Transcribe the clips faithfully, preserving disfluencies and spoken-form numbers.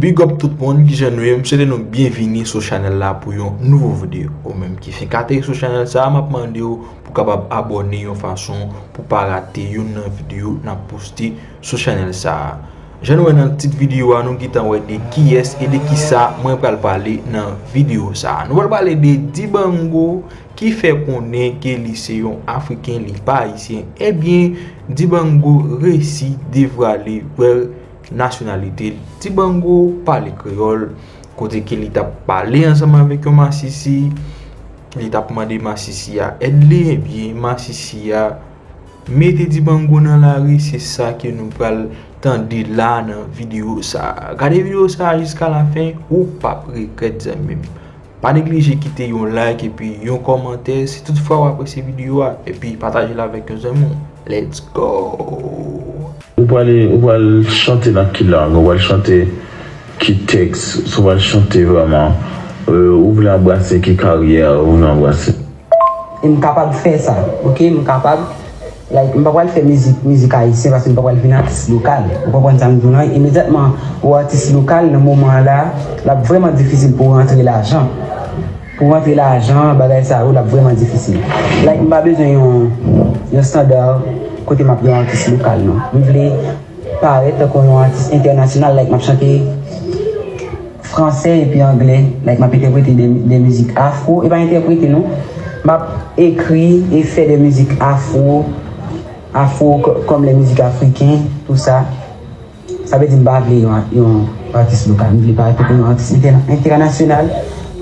Big up tout moun, kijan nou ye? M swete nou byenvini sou chanèl la pou yon nouvo videyo. Ou menm ki fenk ateri sou chanèl sa a, m ap mande w pou w kapab abòne yon fason pou w pa rate youn nan videyo n ap poste sou chanèl sa a. Jan nou wè nan tit videyo a, nou gentan wè de kiyès e de kisa mwen pral pale nan videyo sa a. Nou pral pale de Dibango ki fè konnen ke li se yon Afriken, li pa Ayisyen. Ebyen, Dibango resi devwale vrè nasyonalite l. Dibango pale kreyòl, kote ke li t ap pale ansanm avèk yon masisi, li t ap mande masisi a èd li, ebyen, masisi a mete Dibango nan lari, se sa ke nou pral tande la nan videyo sa a. Gade videyo sa a jiska lafen, ou p ap regrèt, zanmi m. Pa neglije kite yon like epi yon kòmantè si toutfwa w apresye videyo a, epi pataje l avèk yon zanmi w. Let's go! Ou pral, ou pral chante nan ki lang? Ou pral chante ki tèks? Si w pral chante vrèman, euh, ou vle anbrase ki karyè ou vle anbrase? E m kapab fè sa, oke? M kapab, like, m pa pral fè mizik, mizik ayisyen paske m pa pral vin atis lokal. Ou konprann sa m di w lan? Imedyatman ou atis lokal, nan moman an la, l ap vrèman difisil pou w rantre lajan. Pou w rantre lajan, bagay sa yo, l ap vrèman difisil. Like, m pa bezwen yon, yon estanda kote m ap yon atis lokal, non. M vle parèt tankou yon atis entènasyonal, like, m ap chante fransè epi anglè, like, m ap entèprete de, de mizik afro, e pa entèprete non, m ap ekri e fè de mizik afro, afro k- kòm lè mizik afriken, tou sa. Sa vle di m pa vle yon, yon atis lokal, m vle parèt tankou yon atis entè- entènasyonal,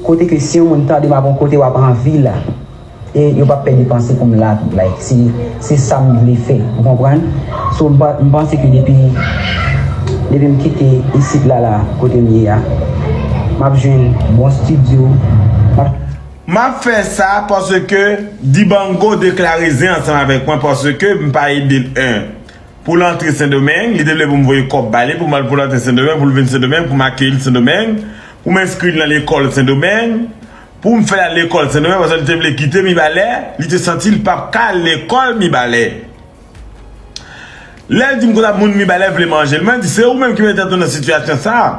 kote ke si yon moun tande m ap yon kote w ap anvi la. E yo p ap pèdi panse pou m la tou, like, se, se sa m vle fè, ou konprann? So, m pa- m panse ke depi, depi m kite isit la, la, kote m ye a, m ap jwenn bon estidyo, m ap. M ap fè sa paske Dibango deklare zen ansanm avèk mwen paske m pa ede l, en. Pou l antre Sendomeng, li te vle pou m voye kòb ba li, pou m al pou l antre Sendomeng, pou l vin Sendomeng, pou m akeyi l Sendomeng, pou m enskri l nan lekòl Sendomeng, pou m fè l al lekòl Sendomeng, paske li te vle kite Mibalè, li te santi l p ap ka al lekòl Mibalè. Lè l di m konsa moun Mibalè vle manje l, mwen di se ou menm ki mete tèt ou nan sitiyasyon sa a.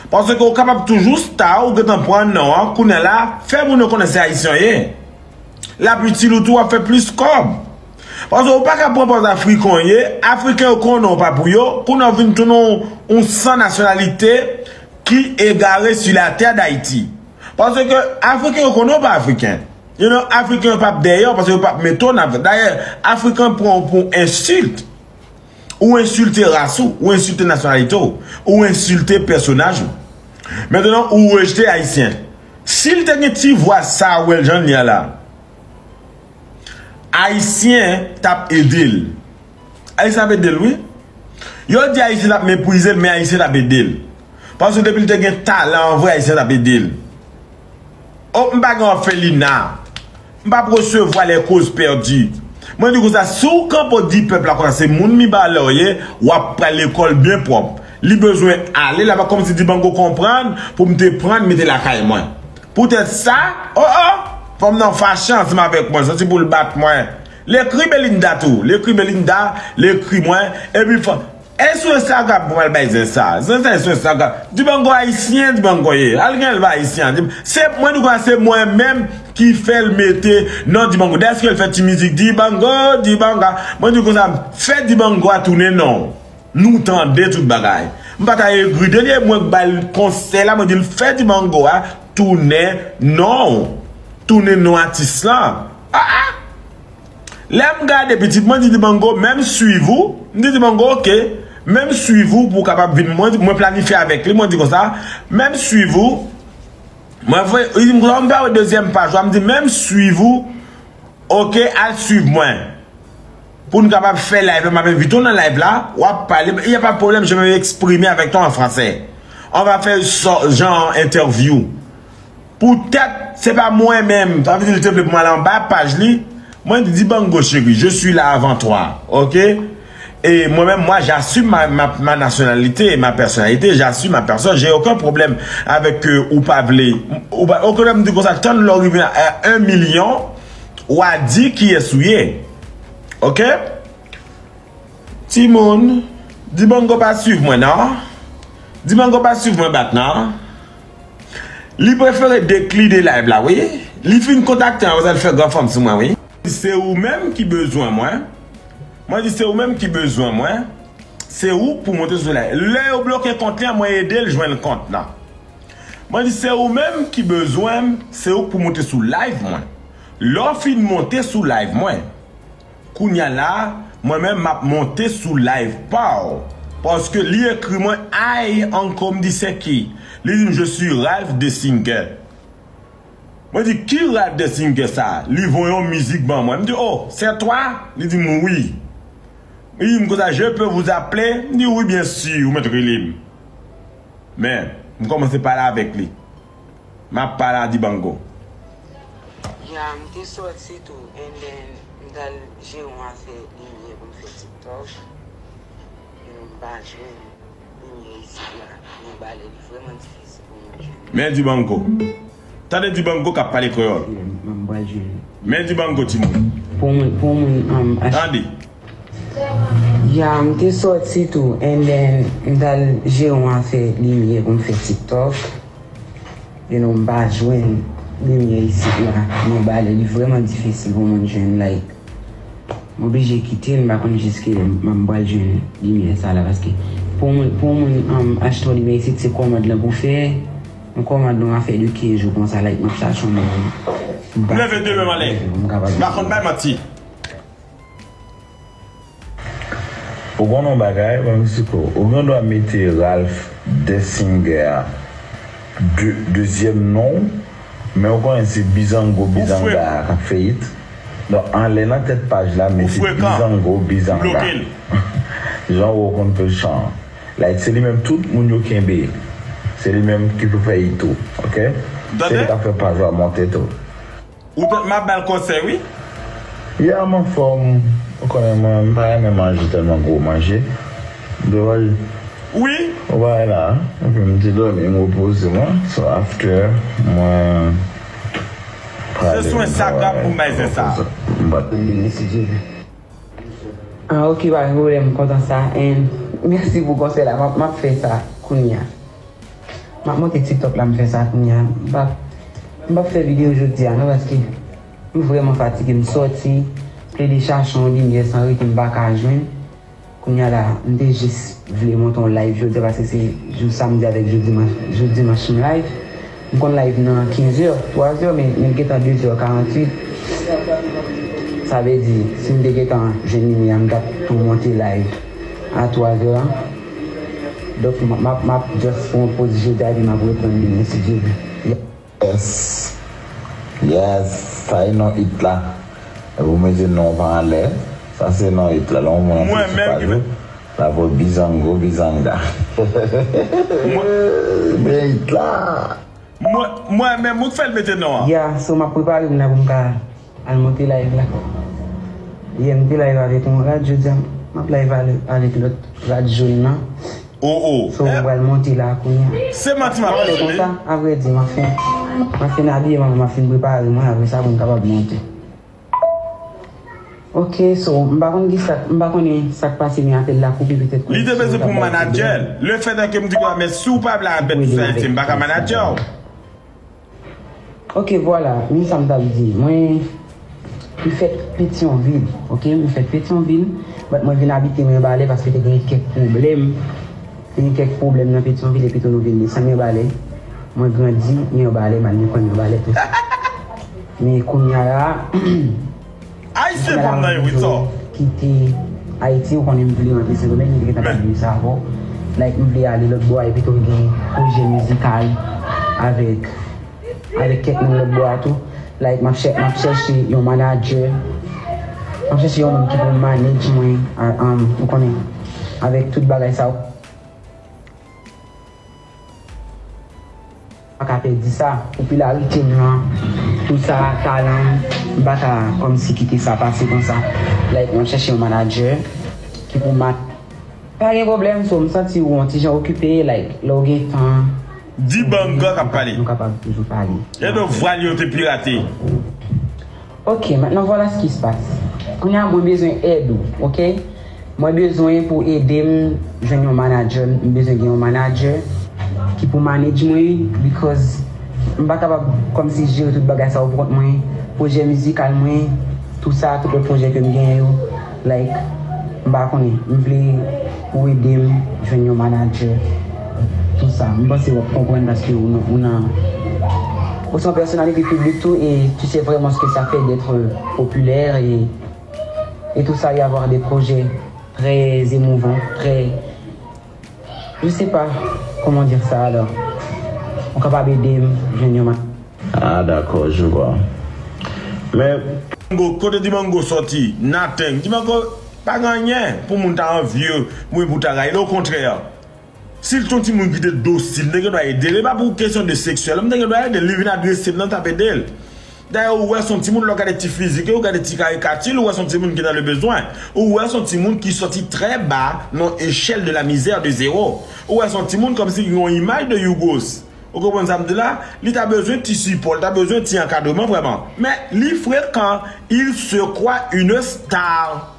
Paske ou kapab toujou sta, ou gentan pran non an, kounye a la, fè moun yo konnen se ayisyen w ye. L ap itil ou tou, w ap fè plis kòb. Paske ou pa ka pran pòz afriken w ye, afriken yo konnen w pa pou yo, kounye a w vin tounen yon, yon san nasyonalite ki egare sur la terre d'Haïti. Paske afriken yo konnen w pa afriken. You know, afriken yo p ap dèyè w paske yo p ap mete w nan. Dayè, afriken pran w pou ensilt. Ou ensilte ras ou, ou ensilte nasyonalite w, ou ensilte pèsonaj ou. Mentnan, ou rejte ayisyen. Si l te gen ti vwa sa a, ou wè l jan l ye a la, ayisyen t ap ede l. Ayisyen t ap ede l, wi. Yo di ayisyen t ap meprize l, men ayisyen t ap ede l. Paske depi l te gen talan an vre, ayisyen t ap ede l. Oh, m pa gen òfelina. M p ap resevwa les causes perdues. Mwen di konsa, si w kanpe w di pèp la konsa se moun Mibalè w ye, w ap pral lekòl byen pwòp. Li bezwen ale, l ap kòmsi Dibango konprann pou m te pran l mete lakay mwen. Poutèt sa, oh oh, fanm nan fache ansanm avèk mwen, santi pou l bat mwen. L ekri Belinda tou, l ekri Belinda, l ekri mwen, epi fanm. E sou Instagram pou m al bay zen sa. Zen sa e sou Instagram. Dibango ayisyen, Dibango ye. Al gen l pa ayisyen. Di- Se mwen di konsa se mwen menm ki fè l mete non Dibango. Dèske l fè ti mizik Dibango, Dibanga. Mwen di konsa fè Dibango a tounen non. Nou tande tout bagay. M pa ta egri de li e mwen k ba l konsèy la, mwen di l fè Dibango a tounen non. Tounen non atis lan. Ah ah! Lè m gade pitit mwen di Dibango, men m swiv ou, m di Dibango oke, men m swiv ou pou w kapab vin, mwen, mwen planifye avèk li, mwen di konsa, men m swiv ou, mwen voye, li di m konsa, m pa wè dezyèm paj la, m di men m swiv ou, oke, al swiv mwen. Pou n kapab fè live la, m ap envite w nan live la, w ap pale, y a pas de problème, je vais m'exprimer avec toi en français. On va faire so- genre interview. Poutèt se pa mwen menm, sa vle di li te vle pou m al anba paj li. Mwen di Dibango chéri, je suis là avant toi, ok? E mwen menm, moi j'assume ma, ma, ma nationalité et ma personnalité, j'assume ma personne, j'ai aucun problème avec ke ou pa vle, ou pa, okenn lè m di konsa, tann lè w rive a un million, w a di kiyès ou ye, ok? Timoun, Dibango pa swiv mwen non. Dibango pa swiv mwen back nan. Li prefere decline live la, wi. Li fin kontakte m, apre sa l fè gran fanm sou mwen, wi. Se ou menm ki bezwen mwen. Mwen di se ou menm ki bezwen mwen. Se ou k pou monte sou live. Lè yo bloke kont li an, mwen ede l jwenn kont lan. Mwen di se ou menm ki bezwen m, se ou k pou monte sou live mwen. Lè w fin monte sou live mwen, kounye a la, mwen menm m ap monte sou live pa w. Paske li ekri mwen "Hi Uncle", m di "C'est qui?" Li di m "Je suis Ralph Desinger." Mwen di "Ki Ralph Desinger sa?" Li voye yon mizik ban mwen. M di "Oh, c'est toi?" Li di m "Oui." Li di m konsa "Je peux vous appeler?" M di "Oui, bien sûr, ou mèt rele m." Men, m kòmanse pale avèk li. M ap pale a Dibango. Ya, m te sòti tou, and then m t al jere yon afè limyè pou m fè TikTok. Epi m pa jwenn limyè isit la. Mwen ba lè li vrèman difisil pou mwen jwenn. Men Dibango. Tande Dibango k ap pale kreyòl. M, m pral jwenn. Men Dibango, timoun. Pou mwen, pou mwen, um, ach- Tande. Ya, m te sòti tou, and then m t al jere yon afè limyè pou m fè TikTok. You know, m pa jwenn limyè isit la. Mwen ba lè li vrèman difisil pou mwen jwenn, like, m oblije kite l, m pa konn jiske lè m, m pral jwenn limyè sa la, paske pou mwen, pou mwen, um, achte yon limyè isit, se kòmand lan pou fè, yon kòmand, yon afè de kenz jou konsa, like, m ap chache yon moun. M leve demen m ale. M pa konn bay manti. Ou konnen yon bagay, ban m eksplike w. Ou gen dwa mete Ralph Desinger a de, dezyèm non w, men ou konnen se Bizango, Bizanga a k ap fè it. Donk, anlè nan tèt paj la, mete Bizango, Bizanga. Jan ou konn pechan an. Like, se li menm tout moun yo kenbe. Se li menm ki pou fè it tou, oke? Se li k ap fè paj la monte tou. Ou t-, m ap ba l konsèy, wi. Ya, m anfòm. Ou konnen mwen, m pa renmen manje tèlman gwo manje. M te wè. Wi. Ou pa wè la, epi m te dòmi, m repoze mwen. So, after, mwen prale. Se swen sa k ap pou m bay zen sa. M pa t. Ah, ok, pa gen pwoblèm, m kontan sa. And mèsi pou konsèy la. M ap, m ap fè sa kounye a. M ap monte TikTok la, m fè sa kounye a. M p ap, m p ap fè videyo jodi a, non, paske m vrèman fatige. M sòti, plede chache yon limyè san rete, m pa ka jwenn. Kounye a la, m te jis vle monte yon live jodi a, paske se jou samdi avèk jou dimanch, jou dimanch m live. M konn live nan kenz è, twa zè, men, men l gentan de zè karannwit. Sa vle di, si m te gentan jwenn limyè a, m t ap tou monte live a twa zè a. Donk, m, m ap, m ap just pran yon poz jodi a, epi m ap reprann demen, si Dye vle. Yes. Yes. Sa e non it la. Epi w mete non pa anlè. Sa se non it la. Lè yon moun antre sou paj ou, l ap wè Bizango, Bizanga. Men it la. Mwen, mwen menm, ou k fè l mete non an. Ya, so m ap prepare m la pou m ka al monte live la. Yè, m te live avèk yon rad, jodi a, m ap live ale-, avèk lòt rad jòn nan. Oh, oh. So, m pral monte la kounye a. Se manti m ap rakonte. Konsa, apre di, m ap fin, m ap fin abiye mwen, m ap fin prepare mwen, apre sa, pou m kapab monte. Ok, so, m pa konn kisa, m pa konnen sa k pase, men apèl la koupe, petèt. Li te bezwen pou manadjè l. Le fèt ke m di konsa, men si w pa vle al bet sa, m pa ka manadjè w. Ok, vwala, men sa m t ap di. Mwen, m fèt Petyonvil, ok? M fèt Petyonvil, but mwen vin abite Mibalè paske te gen kèk pwoblèm. Te gen kèk pwoblèm nan Petyonvil, epi tou nou vin desann Mibalè. Mwen grandi Mibalè, malgre mwen kwè Mibalè tou. Men kounye a la, Ayisyen pa m nan yo, wi, sa. Kite Ayiti, ou konnen m vle rantre Sendomeng, m te gentan pale de sa avè w. Like, m vle ale lòt bò a, epi tou gen pwojè mizikal avèk, avèk kèk moun lòt bò a tou. Like, m ap chè-, m ap chèche yon manadjè. M ap chèche yon moun ki pou manage mwen, a, um, ou konnen, avèk tout bagay sa yo. Pa ka pèdi sa. Popilarite m lan, tout sa, talan m, m pa ka kòmsi kite sa pase konsa. Like, mwen chèche yon manadjè ki pou mat. Pa gen pwoblèm, so, m santi w yon ti jan okipe, like, lè w gen tan. Di Banga k ap pale. Nou kapab toujou pale. E de vwal yo te pirate. Ok, maintenant voilà ce qui se passe. Kounye a, mwen bezwen èd ou, ok? Mwen bezwen pou ede m jwenn yon manadjè, m bezwen gen yon manadjè. ki pou manage mwen, because m pa kapab kòmsi jere tout bagay sa yo pou kont mwen, pwojè mizikal mwen, tou sa, tout lòt pwojè ke m genyen yo, like, m pa konnen, m vle ou ede m jwenn yon manager, tou sa. M panse w ap konprann paske ou nan, ou nan, ou se yon pèsonalite piblik tou et tu sais vraiment ce que ça fait d'être populaire et, et tout ça et avoir des projets très émouvants, très, je sais pas comment dire ça alors. Ou kapab ede m jwenn yon ma- Ah, d'accord, je vois. Men, Dibango, kote Dibango sòti? Nothing. Dibango pa gen anyen pou moun ta anvi, mwen pou ta rayi l. Okontrè, si l t yon timoun ki te dosil, m te gen dwa ede l. E pa pou kesyon de seksyèl, m te gen dwa ede l. Li vin adrese m nan, t ap ede l. Dayè, ou wè s on timoun, lè w gade ti fizik li, ou gade ti karikati li, ou wè s on timoun ki nan le bezwen. Ou wè s on timoun ki sòti trè ba nan echèl de la misère de zéro. Ou wè s on timoun kòmsi gen yon imaj de Yougos. Ou konprann sa m di la? Li ta bezwen ti sipò, li ta bezwen ti ankadreman vrèman. Men li frekan, il se croit une star.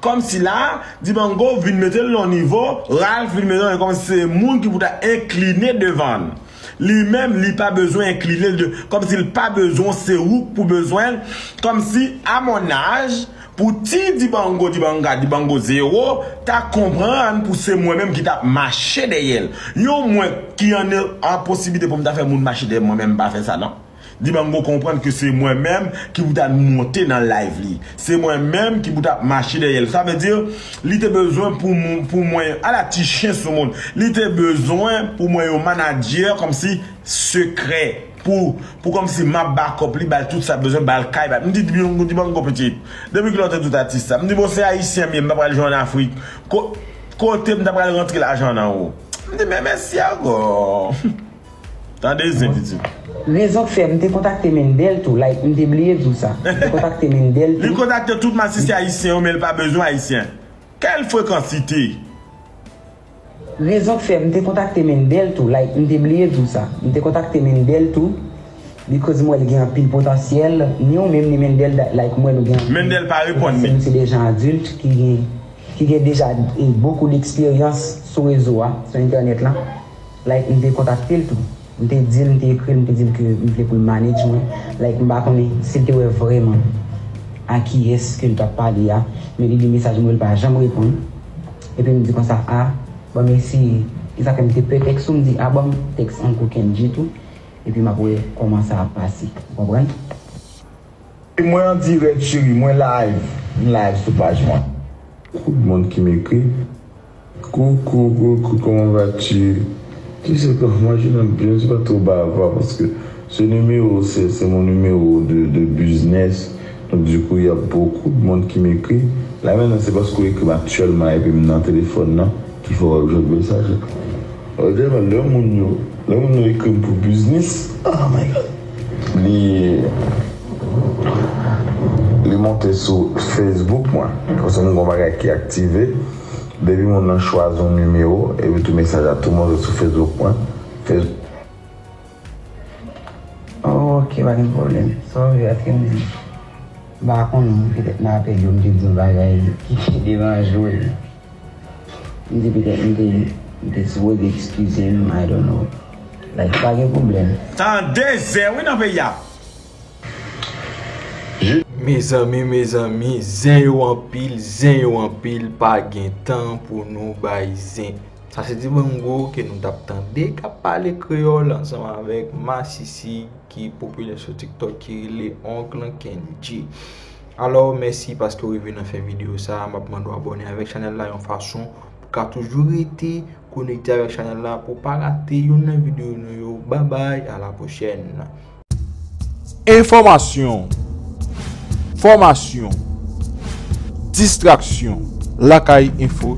Kòmsi la, Dibango vin mete l nan nivo, Ralph vin mete l nan kòmsi se moun ki pou ta enkline devan l. Li menm, li pa bezwen enkline l de, kòmsi l pa bezwen, se ou k pou bezwen l. Kòmsi, à mon âge, pou ti Dibango, Dibanga, Dibango zewo, ta konprann pou se mwen menm ki t ap mache dèyè l. Yon mwen ki an, an posiblite pou m ta fè moun mache dèyè mwen menm, m pa fè sa non. Dibango konprann ke se mwen menm ki pou ta monte nan live li. Se mwen menm ki pou ta mache dèyè l. Sa vle di, li te bezwen pou, pou mwen, ala ti chen sou moun. Li te bezwen pou mwen yon manadjè kòmsi sekrè. Pou, pou kòmsi m ap bakòp li, ba l tout sa l bezwen, ba l kay, ba l. M di, Dibango, Dibango pitit. Depi kilè w te tout atis sa? M di, bon, se ayisyen m ye, m pa pral jwe ann Afrik. Ko, kote m ta pral rantre lajan nan ou? M di, men mèsi ankò. Tande zen pitit. Rezon k fè m te kontakte Mendel tou, like, m te bliye di w sa. M te kontakte Mendel tou. Li kontakte tout masisi ayisyen yo, men l pa bezwen ayisyen. Kèl frekansite? Rezon k fè m te kontakte Mendel tou, like, m te bliye di w sa. M te kontakte Mendel tou, because m wè l gen anpil potansyèl, ni ou menm ni Mendel, like, m wè nou gen anpil potansyèl, nou se de jan adilt ki gen ki gen deja e, bokou deksperyans sou rezo a, sou entènèt lan. Like, m te kontakte l tou. M te di l, m te ekri l, m te di l ke m vle pou l manage mwen. Like, m pa konnen si l te wè vrèman a kiyès ke l t ap pale a, men li li mesaj mwen, li pa janm reponn. Epi m di konsa, a, ban m eseye. E sa fè m te pè tèks ou, m di, a, ban m tèks Uncle Kendji tou. Epi m ap wè kòman sa ap pase. Ou konprann? Mwen an dirèk cheri, mwen live, m live sou paj mwen. Beaucoup de monde qui m'écrit, coucou, coucou, comment vas-tu? Tu sais quoi, moi je note bien, je suis pas trop bavard parce que ce numéro, c'est, c'est mon numéro de, de business. Donc du coup, il y a beaucoup de monde qui m'écrit. Là maintenant, c'est parce qu'on écrit actuellement et puis dans le téléphone, non? Ki fè w ap jwenn mesaj la. Lè moun yo, lè moun yo ekri m pou biznis, oh my God. Li, li monte sou Facebook mwen. Paske m gon bagay ki aktive. Depi moun nan chwazi yon nimewo, epi tou mesaj la tou monte sou Facebook mwen. Facebook. Oh, ok, pa gen pwoblèm. Sa w vle, èske m di, m pa konnen, petèt nan apèl yo, m te di yon bagay ki deranje w. M di petèt m te, m te sipòte eskize m, I don't know. Like, pa gen pwoblèm. Tande zen wi nan peyi a. Mezanmi, mezanmi, zen yo anpil, zen yo anpil, pa gen tan pou nou bay zen. Sa se Dibango ke nou t ap tande k ap pale kreyòl ansanm avèk Masisi ki popilè sou TikTok ki rele Oncle Kendji. Alò, mèsi paske w rive nan fen videyo sa a. M ap mande w abòne avèk chanèl la yon fason pou w ka toujou rete konekte avèk chanèl la pou w pa rate youn nan videyo nou yo. Babay, a la pwochèn. Enfòmasyon, fòmasyon, distraksyon, Lakay Enfo